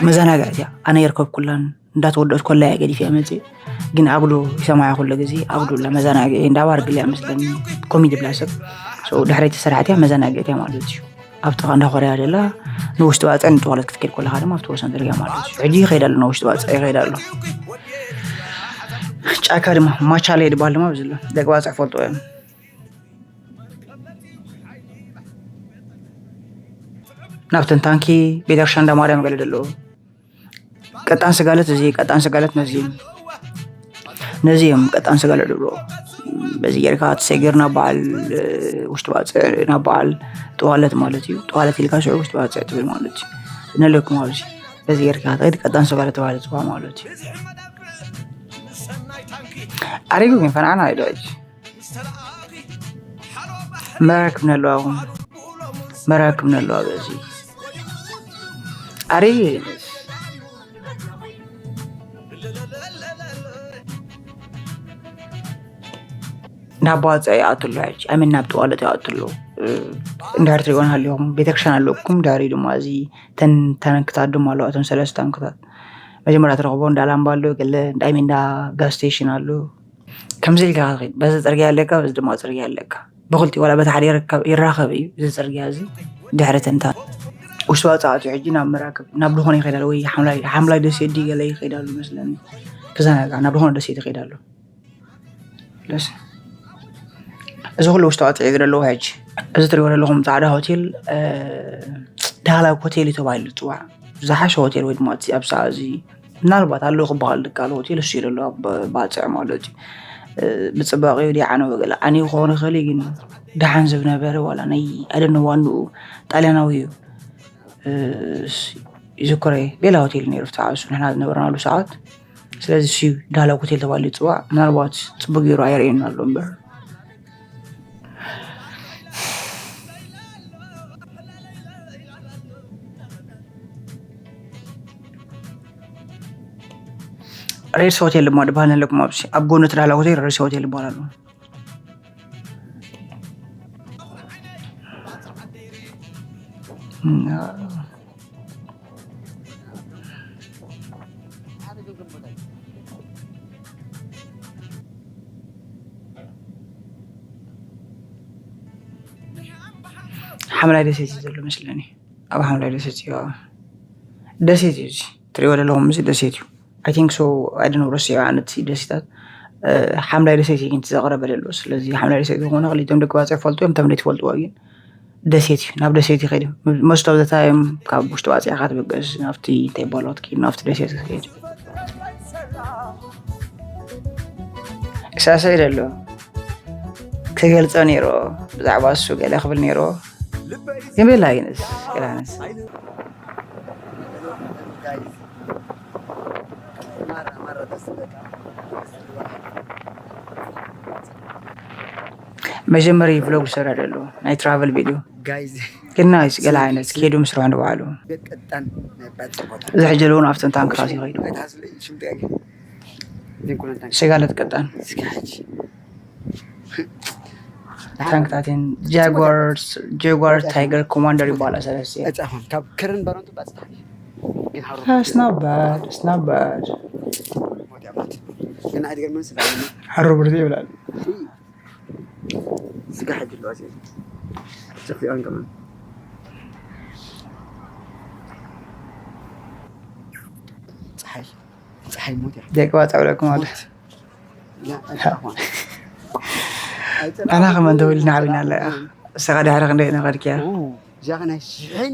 መዛናግዕት እያ ኣነ የርከብኩላን እንዳተወደእት ኮላ እያ ገዲፍ እያ መፅእ ግን ኣጉዶ ይሰማያ ኩሉ ግዜ ኣጉዶ ላ መዛናግዒ እንዳባር ግልያ መስለኒ ኮሚዲ ብላ ሰብ ድሕረይ ተሰራሕት እያ መዛናግዕት እያ ማለት እዩ ኣብ ጥቓ እንዳ ኮርያ ደላ ንውሽጢ ባፅዕ ንጥዋለት ክትከይድ ከለካ ድማ ኣብቲ ወሰን ፅርግያ ማለት እዩ ሕጂ ይኸይድ ኣሎ ንውሽጢ ባፅዕ ይኸይድ ኣሎ ጫካ ድማ ማቻለ ይድበሃል ድማ ኣብዚ ኣሎ ደቂ ባፅዕ ፈልጦ እዮም ናብተን ታንኪ ቤተክርስትያን እንዳ ማርያም ገለ ደለዎ ቀጣን ስጋለት እዚ ቀጣን ስጋለት ነዚ ነዚ እዮም ቀጣን ስጋለት ድብሎ በዚ ጌርካ ትሰጊር ናብ በዓል ውሽጢ ባፅዕ ናብ በዓል ጠዋለት ማለት እዩ ጠዋለት ኢልካ ሽዑ ውሽጢ ባፅዕ ትብል ማለት እዩ ነለኩም ኣብዚ በዚ ጌርካ ትኸድ ቀጣን ስጋለት ተባለ ፅዋ ማለት እዩ ኣሪጉ ግን ፈንዓና ኢሉ ሕጂ መራክብ ነለዋ እውን መራክብ ነለዋ በዚ ኣሪጉ ናብ ባፅዕ ይኣትሎ ሕጂ ኣሚን ናብ ጠዋለት ይኣትሎ እንድሕር ትሪእወን ሃሊኹም ቤተክርስትያን ኣለኩም። ድሕሪ ድማ እዚ ተን ታንክታት ድማ ኣለዋ፣ እቶም ሰለስተ ታንክታት መጀመርያ ትረኽቦ እንዳ ላምባ ኣሎ፣ ገለ እንዳ ሚንዳ ጋዝ ስቴሽን ኣሎ። ከምዚ ኢልካ ክትኸይድ፣ በዚ ጽርግያ ኣለካ፣ በዚ ድማ ጽርግያ ኣለካ። ብኽልቲኡ ዋላ በቲ ሓደ ይርከብ፣ ይራኸብ እዩ እዚ ጽርግያ እዚ። ድሕሪ ተንታ ውሽጢ ባጽዕ ኣትዩ ሕጂ ናብ መራክብ፣ ናብ ዝኾነ ይኸይድ ኣሎ፣ ወይ ሓምላይ፣ ሓምላይ ደሴት ድዩ ገለ ይኸይድ ኣሎ መስለኒ። ክዘናጋዕ ናብ ዝኾነ ደሴት ይኸይድ ኣሎ። ደስ፣ እዚ ኩሉ ውሽጢ ባጽዕ እዩ ዘለዎ። ሕጂ እዚ ትሪእዎ ዘለኹም ጻዕዳ ሆቴል፣ እ፣ ዳህላክ ሆቴል እዩ ተባሂሉ ዝጽዋዕ። ዝሓሸ ሆቴል ወይ ድማ እቲ ኣብ ሰዓት እዚ ምናልባት ኣለዉ ክበሃል ዝከኣል ሆቴል እሱ እዩ ዘሎ ኣብ ባጽዕ ማለት እዩ። እ፣ ብጽባቐኡ ዲዓነ ወገለ ዓንዩ ክኸውን ይኽእል እዩ፣ ግን ደሓን ዝነበረ ዋላ ናይ፣ I don't know፣ ዋንኡ ጣልያናዊ እዩ። እ፣ ይዝክሮ እየ። ሌላ ሆቴል ነይሩ፣ ፍትሓ እሱ ንሕና ዝነበርናሉ ሰዓት። ስለዚ እሱ ዳህላክ ሆቴል ተባሂሉ ይጽዋዕ። ምናልባት ጽቡቅ ገይሩ ኣየርእየና ኣሎ እምበር። ሬድስ ሆቴል ድማ ድበሃል ኣለኩም ኣብዚ ኣብ ጎኑ እቲ ዳህላክ ሆቴል ሬድስ ሆቴል ይበሃል ኣሎ። ሓምላይ ደሴት እዩ ዘሎ መስለኒ። ኣብ ሓምላይ ደሴት እዩ። ደሴት እዩ እዚ ትሪእዎ ዘለኹም፣ እዚ ደሴት እዩ። I think so። I don't know፣ ረሲዐ ኣነ እቲ ደሴታት። እ፣ ሓምላይ ደሴት እዩ ግን እቲ ዘቕረበ ዘሎ። ስለዚ ሓምላይ ደሴት ዝኾነ ክልቲኦም ደቂ ባጽዕ ይፈልጡ እዮም፣ እቶም ዘይትፈልጥዎ ግን ደሴት እዩ። ናብ ደሴት ይኸይድ እዩ። Most of the time ካብ ውሽጢ ባጽዕ ኢኻ ትብገስ ናብቲ እንታይ ይባሃል፣ ትኸይድ ናብቲ ደሴት ትኸይድ። ሳሰይ ዘሎ ክገልጾ ነይሩ፣ ብዛዕባ እሱ ገለ ክብል ነይሩ። ግን ቤላ ይንስ፣ ገለ ይንስ። መጀመሪ ቭሎግ ዝሰርሕ ዘሎ ናይ ትራቨል ቪድዮ ጋይዝ። ግን ናይስ ገለ ዓይነት ኬዱ ምስርሑ ንባዕሉ። ቀጣን ናይ ባጽዕ ቦታ። እዚ ሕጂ እውን ኣብተን ታንክታት ይኸይዱ። ኣይትሓስለይ፣ ሽምጥያ ግን። ዘይኮነ ታንክ። ስጋ ለትቀጣን። ስጋ ሕጂ። ታንክታትን ጃጓር፣ ጃጓር ታይገር ኮማንደር ይባላል ሰለስተ። ኣይጻፋን። ካብ ከረን ባሮንቱ ባጽዕ። ግን ሃሮ። That's not bad, it's not bad። ሞት ያማት። ግን ኣይትገርምን ስለ ሃሮ ብርዚ ይብላል። ስጋ ሕጂ ኣለዋ፣ እዚ። እዚ ክሪኦን ከማን። ጸሓይ፣ ጸሓይ ሞት እያ። ደቂ ባጽዕ ብለኩም ኣለ። ሞት። ያ፣ ኣይጠፋን። ኣይጠፋን። ኣና ከማን ተወሊድና ዓቢና ኣለ። እስኻ ድሕሪ ክንደይ ነኸድክያ? ኦ፣ እዚኣ ኸ ናይ ሽሕን፣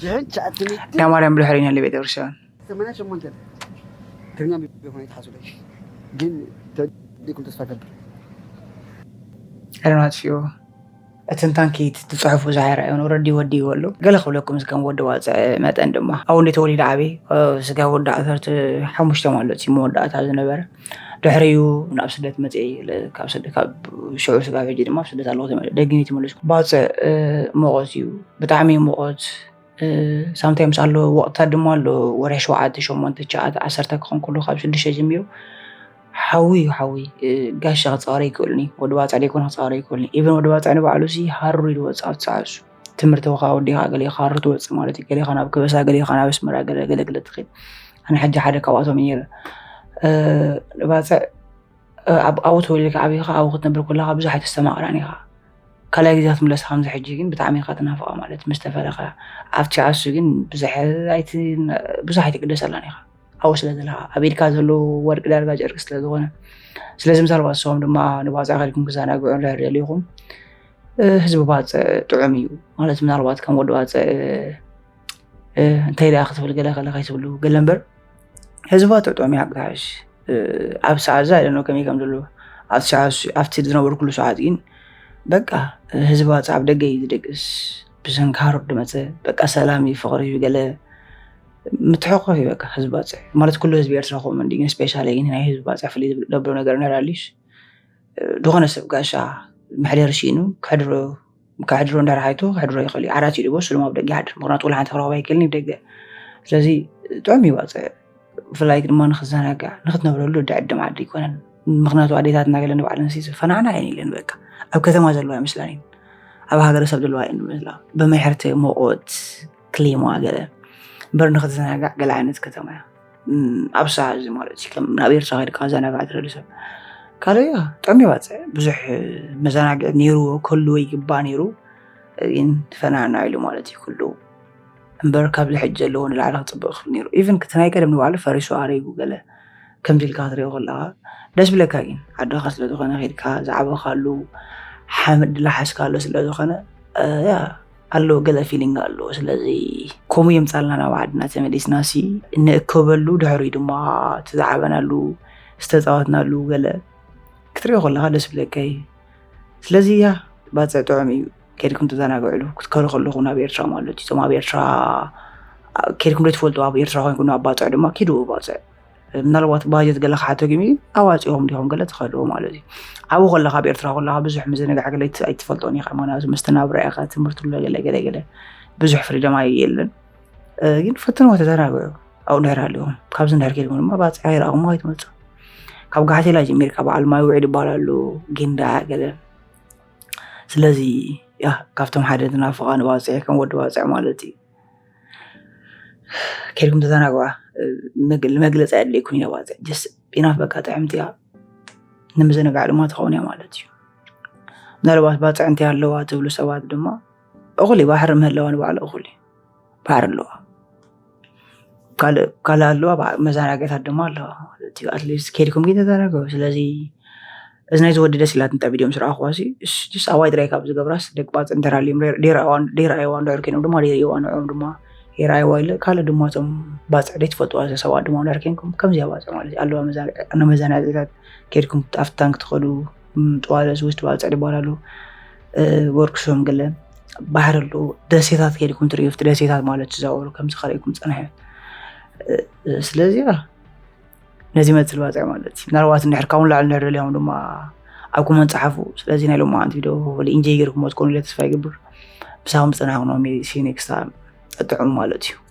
ሽሕን ትሽዓተ ሚእትን። እንዳ ማርያም ብድሕሪና ኣለ ቤተክርስትያን። ሰማንያ ሸሞንተ። ትግርኛ ቢሆን ይትሓሱ ግን ተወዲኩም ተስፋ ገብር። ቀደም ኣጥፊኡ። እተን ታንኪት ትጽሕፉ ዝሓራ እዮም። ረዲ ወዲ ይበሉ። ገለ ክብለኩም ከም ወዲ ዋጽዕ መጠን ድማ። ኣብ እንደ ተወሊደ ዓቢ፣ እ፣ ስጋ ወዲ ዓሰርተ ሓሙሽተ ማለት እዩ መወዳእታ ዝነበረ። ድሕሪኡ ናብ ስደት መጽኤ፣ ለ-፣ ካብ ስደ-፣ ካብ ሽዑ ስጋብ ሕጂ ድማ ኣብ ስደት ኣለኹ ተመ-፣ ደጊም ተመለስኩ። ባጽዕ፣ እ፣ ሙቐት እዩ። ብጣዕሚ ሙቐት። እ፣ ሳምታይምስ ኣሎ፣ ወቕትታት ድማ ኣሎ፣ ወርሒ ሸውዓተ፣ ሸሞንተ፣ ትሽዓተ፣ ዓሰርተ ክኾን ከሎ ካብ ሽዱሽተ ጀሚሩ ሓዊ እዩ፣ ሓዊ። እ፣ ጋሻ ክጻወር ኣይክእልን እዩ። ወዲ ባጽዕ ደይኮነ ክጻወር ኣይክእልን እዩ። ኢቨን ወዲ ባጽዕ ንባዕሉ ሲ ሃሩር እዩ ዝወጽእ ኣብቲ ሰዓት እሱ። ትምህርቲ ወኻ ወዲኻ ገሊኻ ሃሩር ትወጽእ ማለት እዩ። ገሊኻ ናብ ከበሳ፣ ገሊኻ ናብ ኣስመራ፣ ገለ፣ ገለ፣ ገለ ትኸይድ። ኣነ ሕጂ ሓደ ካብኣቶም እየ ነይረ። እ፣ ባጽዕ እ፣ ኣብ፣ ኣብኡ ተወሊድካ ዓቢኻ ኣብኡ ክትነብር ከለኻ ብዙሕ ኣይተስተማቕራን ኢኻ። ካልኣይ ግዜ ክትምለስ ከምዚ ሕጂ ግን ብጣዕሚ ኢኻ ትናፍቓ ማለት ምስ ተፈለኻ። ኣብቲ ዓሱ ግን ብዙሕ ኣይት-፣ ብዙሕ ኣይትግደሰላን ኢኻ። ኣብኡ ስለ ዘለኻ ኣብ ኢድካ ዘሎ ወርቂ ዳርጋ ጨርቂ ስለ ዝኾነ። ስለዚ ምናልባት ንሶም ድማ ንባጽዕ ከድኩም ክዘናግዑ እንድሕር ደሊኹም፣ እ፣ ህዝቢ ባጽዕ ጥዑም እዩ ማለት ምናልባት ከም ወዲ ባጽዕ፣ እ፣ እንታይ ደኣ ክትብል ገለ ከለ ከይትብሉ ገለ እምበር ህዝቢ ባጽዕ ጥዑም እዩ ሓቂ ሓሽ። እ፣ ኣብ ሰዓት እዚ ኣይደኖ ከመይ ከም ዘሎ ኣብቲ ሰዓት እሱ፣ ኣብቲ ዝነበርኩሉ ሰዓት ግን በቃ ህዝቢ ባጽዕ ኣብ ደገ እዩ ዝደቅስ። ብሰንኪ ሃሩር ድመጸ በቃ ሰላም እዩ፣ ፍቕሪ እዩ፣ ገለ ምትሕቑፍ እዩ በቃ ህዝቢ ባጽዕ። ማለት ኩሉ ህዝቢ ኤርትራ ከምኡ እንዲ፣ ግን ስፔሻሊ ግን ናይ ህዝቢ ባጽዕ ፍልይ ዝብል-፣ ዘብሎ ነገር ነራሊሽ፣ እ፣ ዝኾነ ሰብ ጋሻ መሕደሪ ሲኢኑ ከሕድሮ፣ ከሕድሮ እንድሕር ሓይቱ ከሕድሮ ይኽእል እዩ። ዓራት እዩ ድቦ፣ እሱ ድማ ኣብ ደገ ይሓድር። ምኽንያቱ ወላ ሓንቲ ክረኽቦ ኣይክእልን እዩ ብደገ። ስለዚ ጥዑም እዩ ባጽዕ። ብፍላይ ድማ ንኽዘናጋዕ፣ ንኽትነብረሉ ድዕድም ዓዲ ኣይኮነን። ምኽንያቱ ኣዴታትና ገለ ንባዕለን ሲ ዝፈናዕና እየን ኢለን በቃ። ኣብ ከተማ ዘለዋ ኣይመስላን እየን። ኣብ ሃገረሰብ ዘለዋ እየን ዝመስላ። ብምሕርቲ፣ ሙቐት፣ ክሊማ ገለ እምበር ንክትዘናጋዕ ገለ ዓይነት ከተማ እያ። እም፣ ኣብ ሰዓት እዚ ማለት እዩ። ከም ናብ ኤርትራ ከድካ ዘናጋዕ ትደሊ ሰብ ካልእ እያ። ጥዑም ይባፅዕ። ብዙሕ መዘናግዒ ነይርዎ፣ ክህልዎ ይግባእ ነይሩ። ግን ፈናና ኢሉ ማለት እዩ ኩሉ። እምበር ካብዚ ሕጂ ዘለዎ ንላዕሊ ክፅብቕ ይኽእል ነይሩ። ኢቭን ክቲ ናይ ቀደም ንባዕሉ ፈሪሱ ኣረይጉ ገለ ከምዚ ኢልካ ክትሪኦ ከለኻ ደስ ብለካ። ግን ዓድኻ ስለ ዝኾነ ከድካ ዝዓበኻሉ ሓመድ ዝለሓስካሉ ስለ ዝኾነ፣ እ፣ ያ ኣሎ ገለ ፊሊንግ ኣሎ። ስለዚ ከምኡ የምፃልና ናብ ዓድና ተመሊስና ሲ እንእከበሉ፣ ድሕሪ ድማ እቲ ዝዓበናሉ ዝተፃወትናሉ ገለ ክትሪኦ ከለኻ ደስ ብለካ እዩ። ስለዚ ያ ባፅዕ ጥዑም እዩ። ከድኩም ተዘናግዕሉ ክትከዱ ከለኹ ናብ ኤርትራ ማለት እዩ። እቶም ኣብ ኤርትራ ከድኩም ዘይትፈልጡ ኣብ ኤርትራ ኮይንኩም ኣብ ባፅዕ ድማ ኪዱ ባፅዕ። ምናልባት ባጀት ገለ ክሓተኩም እዩ፣ ኣዋፂኦም ዲኹም ገለ ትኸድዎ ማለት እዩ። ኣብኡ ከለኻ ኣብ ኤርትራ ከለኻ ብዙሕ ምዝንጋዕ ገለ ኣይት-፣ ኣይትፈልጦን ኢኻ። ምክንያቱ መስተናብራ ኢኻ፣ ትምህርቲ ኣሎ፣ ገለ ገለ ገለ ብዙሕ ፍሪደም ኣይ-፣ የለን። እ፣ ግን ፈትንዎ፣ ተዘናግዑ። ኣብኡ እንድሕር ሃሊኹም፣ ካብዚ እንድሕር ከድኩም ድማ ባፅዕ ኣይረኣኹም ኣይትመፁ። ካብ ጋሕቴላ ጀሚርካ በዓል ማይ ውዒድ ይበሃል ኣሎ፣ ጊንዳዕ ገለ። ስለዚ ያ ካብቶም ሓደ ዝናፍቓ ንባፅዕ ከም ወዲ ባፅዕ ማለት እዩ። ከድኩም ተዘናግዑ። መግ-፣ መግለፂ ኣየድልየኩም እዩ። ባፅዕ ጀስ ይናፍቀካ፣ ጥዕምቲ እያ፣ ንምዝንጋዕ ድማ ትኸውን እያ ማለት እዩ። ምናልባት ባፅዕ እንታይ ኣለዋ ትብሉ ሰባት ድማ እኹል እዩ፣ ባሕሪ ምህለዋ ንባዕሉ እኹል እዩ። ባሕሪ ኣለዋ፣ ካልእ ካልእ ኣለዋ፣ በዓ-፣ መዘናግዕታት ድማ ኣለዋ ማለት እዩ። ኣትሊስት ከድኩም ግን ተዘናግዑ። ስለዚ እዚ ናይዚ ወዲ ደስ ኢላትኒ እታ ቪድዮ ምስ ረኣኹዋ ሲ፣ እስ፣ ጅስ ኣዋይ ድራይ ካብ ዝገብራስ ደቂ ባፅዕ እንተራልዮም ደይረኣይዋ እንድሕር ኮይኖም ድማ ደይርእይዋ ንዕኦም ድማ ይረኣይዋ ኢለ። ካልእ ድማ እቶም ባፅዕ ደይትፈልጥዋ ሰባት ድማ እንድሕር ኮይንኩም ከምዚኣ ባፅዕ ማለት እዩ ኣለዋ መዘናግዒ-፣ ንመዘናግዒታት ከድኩም ኣብቲ ታንክ ትኸዱ፣ ም፣ ጠዋለ ስዊስ ባፅዕ ይባላሉ። እ፣ ወርክሾም ገለ ባሕሪ ኣለዉ፣ ደሴታት ከድኩም ትርእዩ፣ ኣብቲ ደሴታት ማለት ትዛወሩ ከምዚ ከርእይኩም ዝፀንሐ። እ፣ እ፣ ስለዚ ነዚ ይመስል ባፅዕ ማለት እዩ። ምናልባት እንድሕር ካብኡ ንላዕሊ እንድሕር ደልዮም ድማ ኣብ ኮመንት ፀሓፉ። ስለዚ ናይ ሎማዓንቲ ቪድዮ ወላ ኢንጆይ ገይርኩሞ ትኮኑ ኢለ ተስፋ ይገብር። ምሳኹም ዝፀናሕኩ ኖሚ ሲ ኔክስት ታይም ጥዑም ማለት እዩ።